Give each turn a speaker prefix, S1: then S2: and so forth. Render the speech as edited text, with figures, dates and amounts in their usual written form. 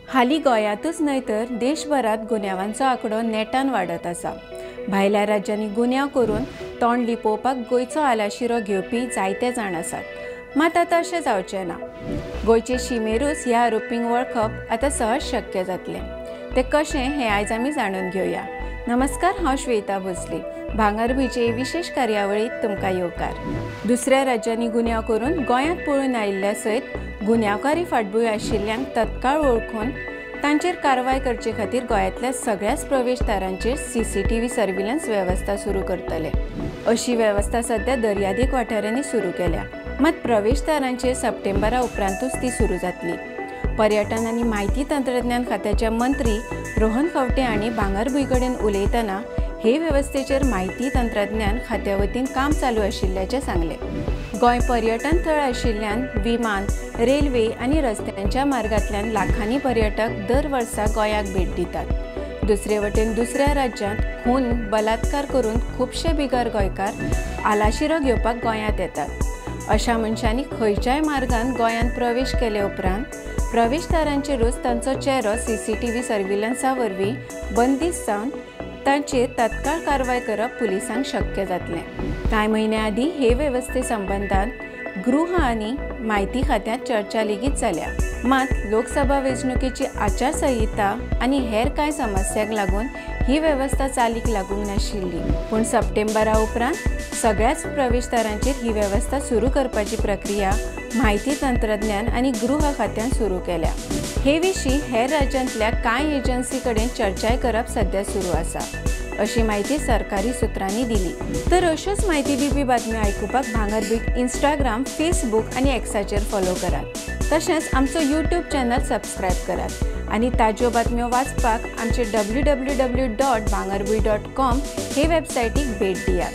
S1: हालीं गोंयांतूच न्हय तर देशभरांत गुन्यांवांचो आंकडो नेटान वाडत आसा. भायल्या राज्यांनी गुन्यांव करून तोंड लिपोवपाक गोंयचो आलाशिरो घेवपी जायते जाण आसात. मात आतां अशें जावचें ना. गोंयचे शिमेरूच ह्या आरोपींक वळखप आतां सहज शक्य जातलें. तें कशें हें आयज आमी जाणून घेवया. नमस्कार, हांव श्वेता भोसले. भांगरभूंयचे विशेष कार्यावळींत तुमकां येवकार. दुसऱ्या राज्यांनी गुन्यांव करून गोंयांत पळून आयिल्ल्या सयत गुन्यांवकारी फाटभूंय आशिल्ल्यांक तत्काळ वळखून तांचेर कारवाय करचे खातीर गोंयांतल्या सगळ्याच प्रवेशदारांचेर CCTV surveillance वेवस्था सुरू करतले. अशी वेवस्था सध्या दर्यादेग वाठारांनी सुरू केल्या, मात प्रवेशदारांचेर सप्टेंबरा उपरांतूच ती सुरू जातली. पर्यटन आनी म्हायती तंत्रज्ञान खात्याचे मंत्री रोहन खंवटे हांणी भांगरभूंय कडेन उलयतना हे वेवस्थेचेर म्हायती तंत्रज्ञान खात्या वतीन काम चालू आशिल्ल्याचें सांगलें. गोंय पर्यटन थळ आशिल्ल्यान विमान, रेल्वे आनी रस्त्यांच्या मार्गांतल्यान लाखांनी पर्यटक दर वर्सा गोंयाक भेट दितात. दुसरे वटेन दुसऱ्या राज्यांत खून, बलात्कार करून खुबशे बिगर गोंयकार आलाशिरो घेवपाक गोंयांत येतात. अशा मनशांनी खंयच्याय मार्गान गोंयांत प्रवेश केले उपरांत प्रवेशदारांचेरूच तांचो चेरो CCTV सर्विलन्सा वरवीं बंदिस्त जावन तांचेर तत्काळ कारवाय करप पुलिसांक शक्य जातलें. कांय म्हयन्यां आदीं हे वेवस्थे संबंदान गृह आनी म्हायती खात्यांत चर्चा लेगीत जाल्या. मात लोकसभा वेंचणुकेची आचारसंहिता आनी हेर कांय समस्यांक लागून ही वेवस्था चालीक लागूंक नाशिल्ली. पूण सप्टेंबरा उपरांत सगळ्याच प्रवेशदारांचेर ही वेवस्था सुरू करपाची प्रक्रिया म्हायती तंत्रज्ञान आनी गृह खात्यान सुरू केल्या. हे विशीं हेर राज्यांतल्या कांय एजन्सी कडेन चर्चाय करप सध्या सुरू आसा, अशी म्हायती सरकारी सुत्रांनी दिली. तर अश्योच म्हायती दिवपी बातम्यो आयकुपाक भांगरभूंय इंस्टाग्राम, फेसबूक आनी एक्साचेर फॉलो करात. तशेंच आमचो यूट्यूब चॅनल सबस्क्रायब करात आनी ताज्यो बातम्यो वाचपाक आमचे www.bhangarbhuin.com हे वेबसायटीक भेट दियात.